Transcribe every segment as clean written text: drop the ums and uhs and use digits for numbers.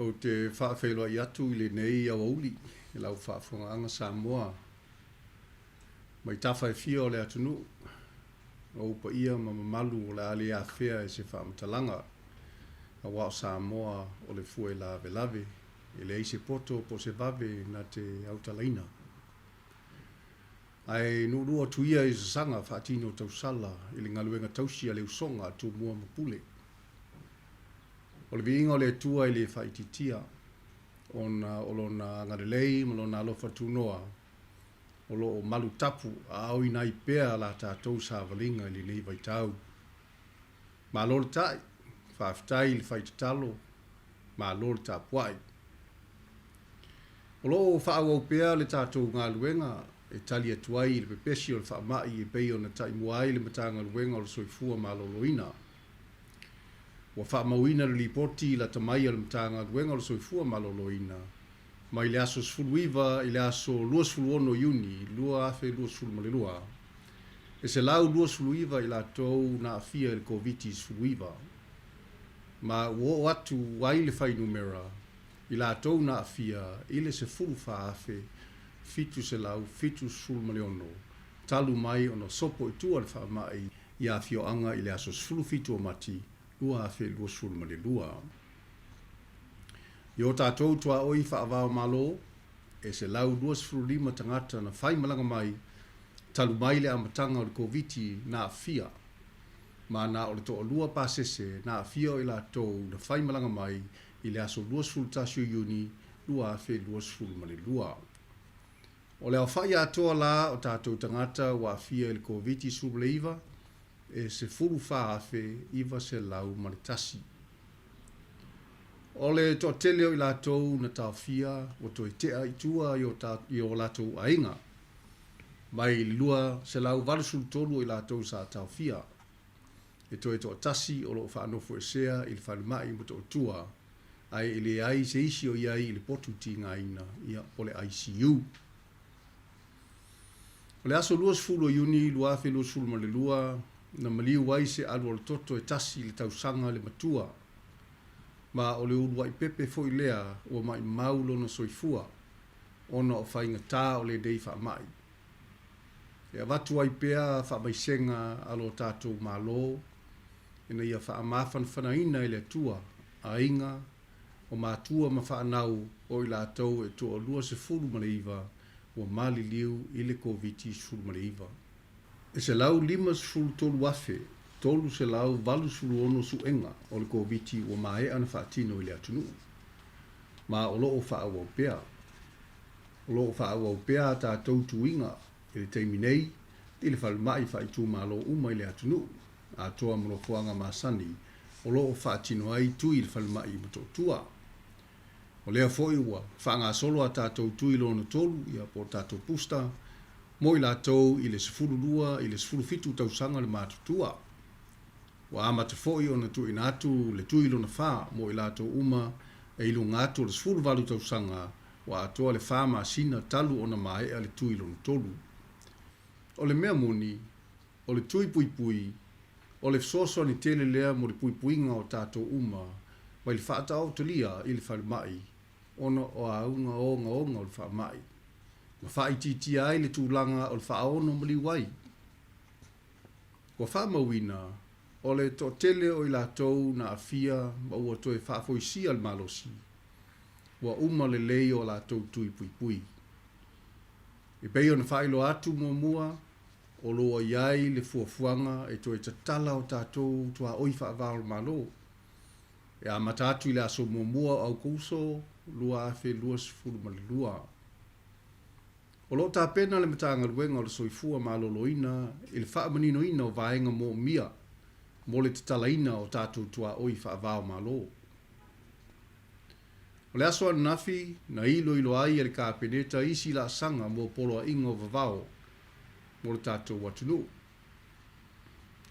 Ou te faafeiloai atu i lenei aoauli i lau faafofogaaga Samoa mai tafa e fia o le atunuu, o ou paia ma mamalu o le a le afea e se faamatalaga, aua o Samoa o le fue lavelave, e leai se poto po o se vave na te autalaina. Ae nuunuu atu ia i sasaga faatino tausala i le galuega tausi a le usoga a Tumua ma Pule. O le viiga o le Atua e le faaitiitia, ona o Lona agalelei ma Lona alofa tunoa o lo o malu tapu aaoina ai pea la tatou savaliga i lenei vaitau. Malo le ta'i, faafetai le fai tatalo, malo le tapuai. O lo o faaauau pea le tatou galuega e tali atu ai i le pepesi o le faamai e pei ona taimua ai le Matagaluega o le Soifua Maloloina. Ua faamauina le lipoti lata mai a le Matagaluega o le Soifua Maloloina mai le aso 19 i le aso 26 Iuni 2022, e 129 i latou na aafia i le Koviti-19, ma ua oo atu ai le fuainumera i latou na aafia i le 14,776 talu mai ona sopo i tua le faamai i afioaga i le aso 17 o Mati 2022. I o tatou tuaoi faava-o-Malo, e 125 tagata na faimalaga mai talu mai le amataga o le Koviti na aafia, ma na o le toalua pasese na aafia o i latou na faimalaga mai i le aso 21 o Iuni 2022. O le aofai atoa la o tatou tagata ua aafia i le Koviti-19 e 14,901. O le toatele o i latou na taofia ua toe tea i tua i o latou aiga, mai le 283 o i latou sa taofia. E toe toatasi o lo o faanofoesea i le falemai i Motootua, ae e leai se isi o i ai i le potu tigaina, ia, po o le ICU. O le aso 20 o Iuni 2022, na maliu ai se alu o le toto e tasi i le tausaga le matua, ma o le uluai pepe foi lea ua maimau lona soifua ona o faigata o lenei faamai. E avatu ai pea faamaisega a lo tatou Malo ina ia faamafanafanaina e le Atua aiga, o matua ma fanau o i latou e toalua 19 ua maliliu i le Koviti-19. E 153,386 suega o le Koviti ua maea ona faatino i le atunuu, ma o lo o faaauau pea. O lo o faaauau pea a tatou tuiga i le taimi nei i le falemai faaitumalo uma i le atunuu, atoa ma nofoaga masani o lo o faatino ai tui i le falemai i Motootua. O lea foi ua faagasolo a tatou tui lona tolu, ia po o tatou booster, mo i latou i le 12 i le 17 tausaga le matutua. Ua amata foi ona tuuina atu le tui lona fa mo i latou uma e i luga atu o le 18 tausaga ua atoa le fa masina talu ona maea le tui lona tolu. O le mea moni, o le tui puipui, o le fesoasoani tele lea mo le puipuiga o tatou uma mai le faataotolia i le falemai ona o auga ogaoga o le faamai, ma faaitiitia ai le tulaga o le faaono maliu ai. Ua faamauina, o le toatele o i latou na aafia ma ua toe faafoisia le malosi, ua uma lelei o latou tui puipui. E pei ona faailoa atu muamua, o lo o i ai le fuafuaga e toe tatala o tatou tuaoi faava-o-Malo, e amata atu i le aso muamua o Aukouso 2022. O lo o tapena le Matagaluega o le Soifua Maloloina i le faamaninoina o vaega moomia mo le tatalaina o tatou tuaoi faava-o-Malo. O le aso ananafi, na iloilo ai e le Kapeneta isi laasaga mo poloaiga o vavao mo le tatou atunuu.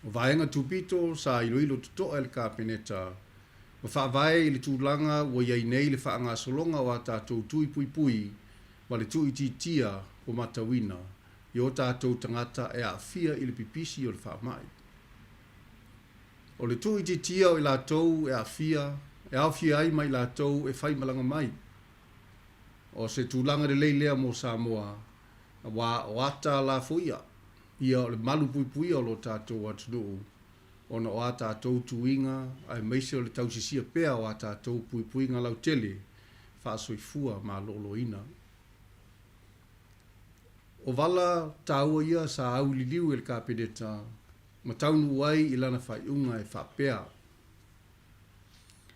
O vaega tupito sa iloilo totoa e le Kapeneta ma faavae i le tulaga ua i ai nei le faagasologa o a tatou tui puipui ma le tuuitiitia ua matauina i o tatou tagata e aafia i le pipisi o le faamai. O le tuuitiitia o i latou e aafia e aofia ai ma i latou e faimalaga mai. O se tulaga lelei lea mo Samoa, aua o ata lafoia ia o le malu puipuia o lo tatou atunuu ona o a tatou tuiga aemaise o le tausisia pea o a tatou puipuiga lautele faasoifua maloloina. O vala taua ia sa auililiu e le Kapeneta ma taunuu ai i lana faaiuga e faapea,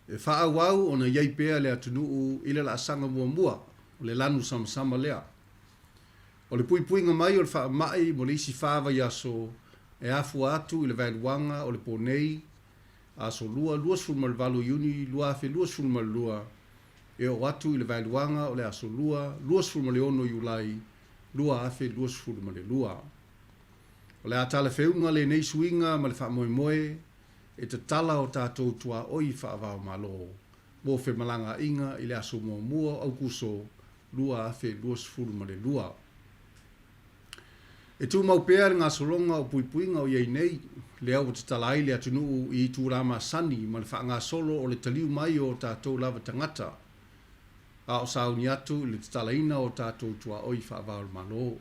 E faaauau ona i ai pea le atunuu i le laasaga muamua o le lanu samasama lea. O le puipuiga mai o le faamai mo le isi fa vaiaso e afua atu i le vaeluaga o le po nei, Aso Lua 28 Iuni 2022, e oo atu i le vaeluaga o le Aso Lua 26 Iulai 2022. O le a talafeuga lenei suiga ma le faamoemoe e tatala o tatou tuaoi faava-o-Malo mo femalagaaiga i le aso muamua o Aukuso 2022. E tumau pea le gasologa o puipuiga o i ai nei, lea ua tatala ai le atunuu i itulā masani ma le faagasolo o le taliu mai o o tatou lava tagata, a o sauni atu i le tatalaina o tatou tuaoi faava-o-Malo.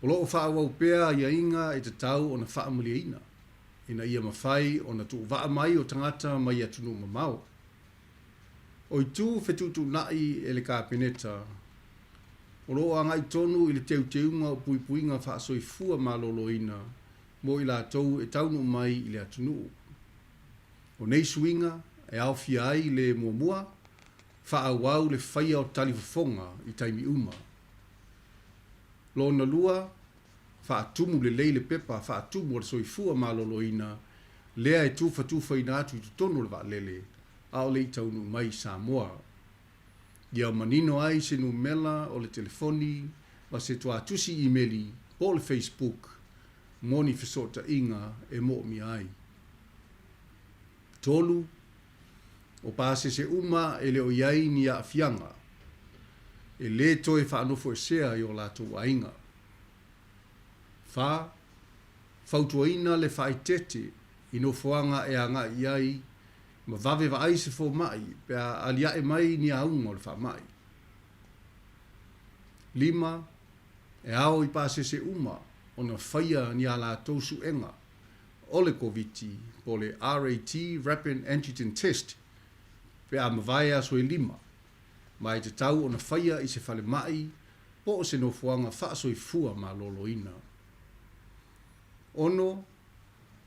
O lo o faaauau pea aiaiga e tatau ona faamalieina ina ia mafai ona tuuvaa mai o tagata mai atunuu mamao. O itu fetuutuunai e le Kapeneta, o lo o agai tonu i le teuteuga o puipuiga faasoifua maloloina mo i latou e taunuu mai i le atunuu. O nei suiga e aofia ai le, muamua, faaauau le faia o talifofoga i taimi uma. Lona lua, faatumu lelei le pepa faatumu a le Soifua Maloloina lea e tufatufaina atu i totonu o le vaalele a o le i taunuu mai i Samoa. Ia manino ai se numela o le telefoni ma se tuatusi imeli po o le Facebook mo ni fesootaiga e moomia ai. 3, O pasese uma e le o i ai ni aafiaga, e lē toe faanofoesea i o latou aiga. 4, Fautuaina le faaeteete i nofoaga e agai i ai ma vave vaai se fomai pe a aliae mai ni auga o le faamai. 5, E ao i pasese uma ona faia ni a latou suega o le Koviti po o le RAT, Rapid Antigen Test, pe a mavae aso e lima, ma e tatau ona faia i se falemai po o se nofoaga faasoifua maloloina. 6,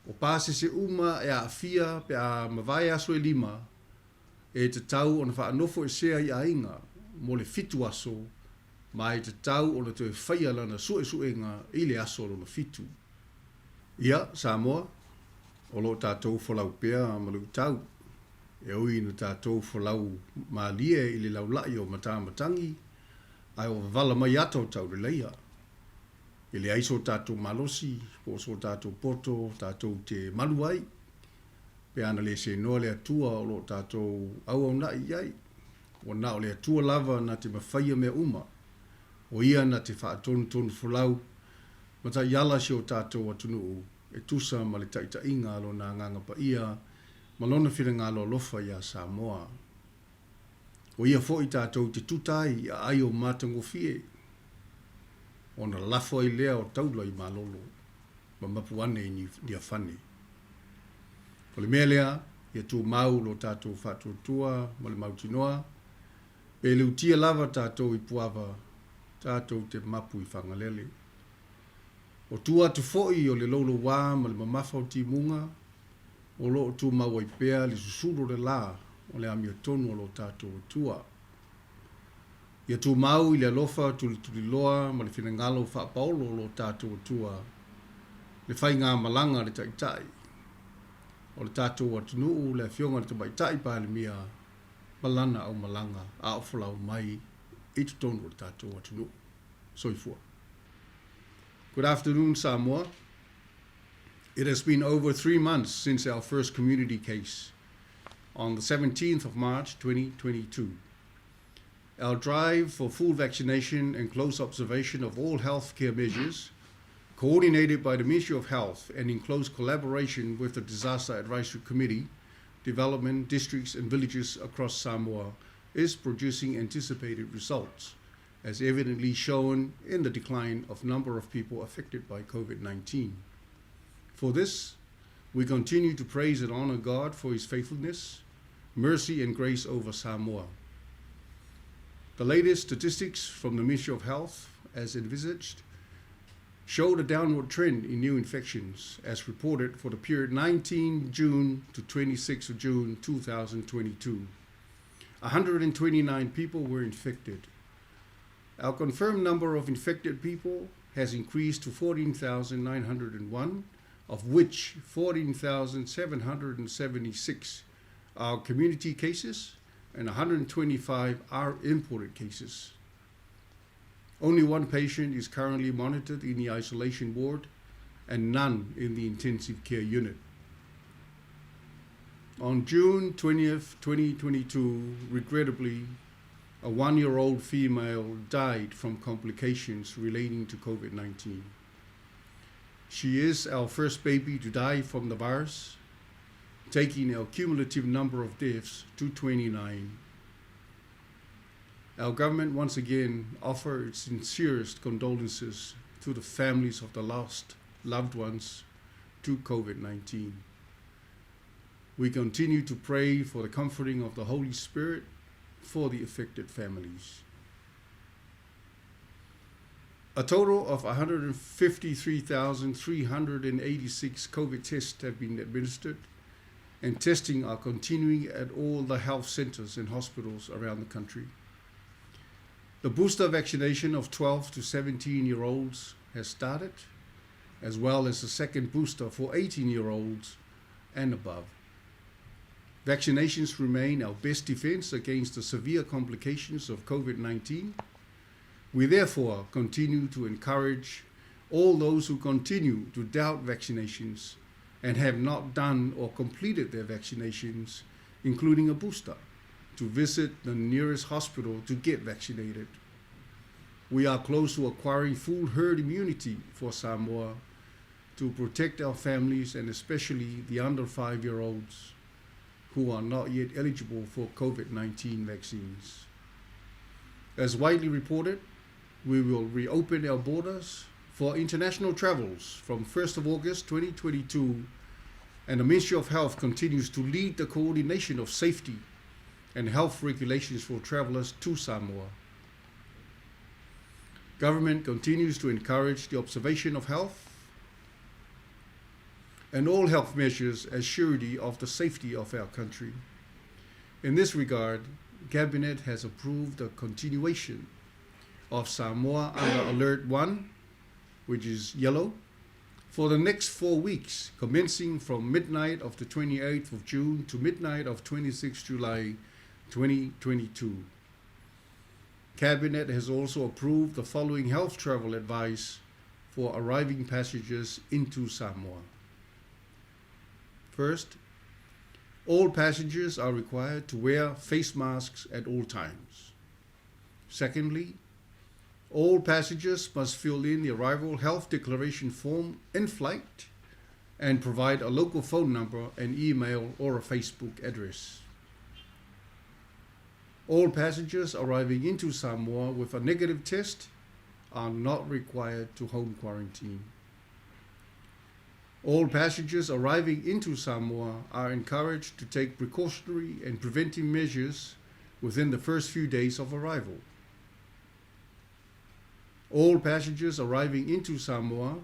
O pasese uma e aafia pe a mavae aso e lima, e tatau ona faanofoesea i aiga mo le fitu aso ma e tatau ona toe faia lana suesuega i le aso lona fitu. Ia, Samoa, o lo o tatou folau pea ma luitau, e ui ina tatou folau malie i le laulai o matamatagi, ae ua wavala mai ata o tauleleia. E leai so tatou malosi po o so tatou poto tatou te malu ai, pe ana le seinoa le Atua o lo o tatou auauna'i i ai. Ua na o le Atua lava na te mafaia mea uma, o Ia na te faatonutonu folau ma taiala si o tatou atunuu e tusa ma le taitaiga a Lona Agaga Paia ma Lona finagalo alofa iā Samoa. O Ia foi tatou te tuta ai i aai o matagofie, ona lafo ai lea o taula i malolo ma mapu ane i Niafane. O le mea lea, ia tumau lo tatou faatuatua ma le mautinoa, pe leutia lava tatou i Puava, tatou te mapu i Fagalele. O tua atu foi o le loulouā ma le mamafa o timuga, o lo o tumau ai pea le susulu o le lā o le amiotonu a lo tatou Atua. Ia tumau i le alofa tulituliloa ma le finagalo faapaolo o lo tatou Atua le faigamalaga a le Taitai o le tatou atunuu, le Afioga i le Tamaitai Palemia ma lana aumalaga a o folau mai i totonu o le tatou atunuu. Soifua. Good afternoon, Samoa. It has been over 3 months since our first community case on the 17th of March 2022. Our drive for full vaccination and close observation of all healthcare measures, coordinated by the Ministry of Health and in close collaboration with the Disaster Advisory Committee, development districts and villages across Samoa is producing anticipated results, as evidently shown in the decline of number of people affected by COVID-19. For this, we continue to praise and honor God for his faithfulness, mercy and grace over Samoa. The latest statistics from the Ministry of Health, as envisaged, showed a downward trend in new infections as reported for the period 19 June to 26 June 2022. 129 people were infected. Our confirmed number of infected people has increased to 14,901, of which 14,776 are community cases and 125 are imported cases. Only one patient is currently monitored in the isolation ward and none in the intensive care unit. On June 20th, 2022, regrettably, a 1-year-old female died from complications relating to COVID-19. She is our first baby to die from the virus, taking our cumulative number of deaths to 29. Our government once again offers its sincerest condolences to the families of the lost loved ones to COVID-19. We continue to pray for the comforting of the Holy Spirit for the affected families. A total of 153,386 COVID tests have been administered, and testing are continuing at all the health centers and hospitals around the country. The booster vaccination of 12 to 17-year-olds has started, as well as the second booster for 18-year-olds and above. Vaccinations remain our best defense against the severe complications of COVID-19. We therefore continue to encourage all those who continue to doubt vaccinations and have not done or completed their vaccinations, including a booster, to visit the nearest hospital to get vaccinated. We are close to acquiring full herd immunity for Samoa to protect our families and especially the under 5-year-olds who are not yet eligible for COVID-19 vaccines. As widely reported, we will reopen our borders for international travels from 1st of August 2022, and the Ministry of Health continues to lead the coordination of safety and health regulations for travelers to Samoa. Government continues to encourage the observation of health and all health measures as surety of the safety of our country. In this regard, Cabinet has approved the continuation of Samoa under Alert 1, which is yellow, for the next 4 weeks, commencing from midnight of the 28th of June to midnight of 26 July 2022. Cabinet has also approved the following health travel advice for arriving passengers into Samoa. First, all passengers are required to wear face masks at all times. Secondly, all passengers must fill in the arrival health declaration form in flight and provide a local phone number, an email, or a Facebook address. All passengers arriving into Samoa with a negative test are not required to home quarantine. All passengers arriving into Samoa are encouraged to take precautionary and preventive measures within the first few days of arrival. All passengers arriving into Samoa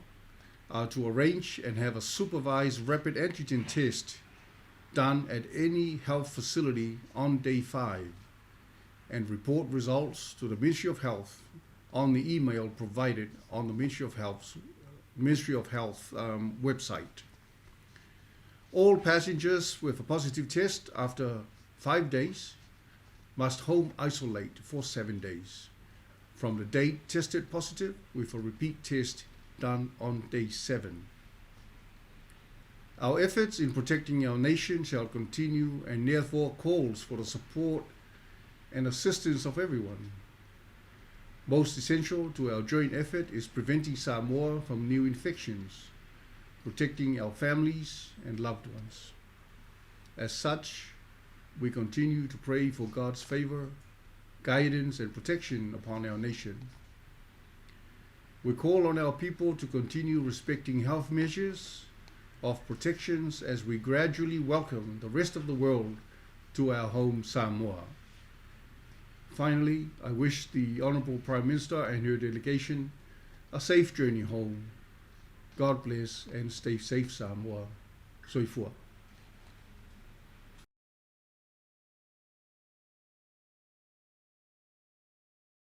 are to arrange and have a supervised rapid antigen test done at any health facility on day 5 and report results to the Ministry of Health on the email provided on the Ministry of Health website. All passengers with a positive test after 5 days must home isolate for 7 days from the date tested positive, with a repeat test done on day 7. Our efforts in protecting our nation shall continue and therefore calls for the support and assistance of everyone. Most essential to our joint effort is preventing Samoa from new infections, protecting our families and loved ones. As such, we continue to pray for God's favor, guidance, and protection upon our nation. We call on our people to continue respecting health measures of protections as we gradually welcome the rest of the world to our home Samoa. Finally, I wish the Honourable Prime Minister and her delegation a safe journey home. God bless and stay safe, Samoa. Soifua.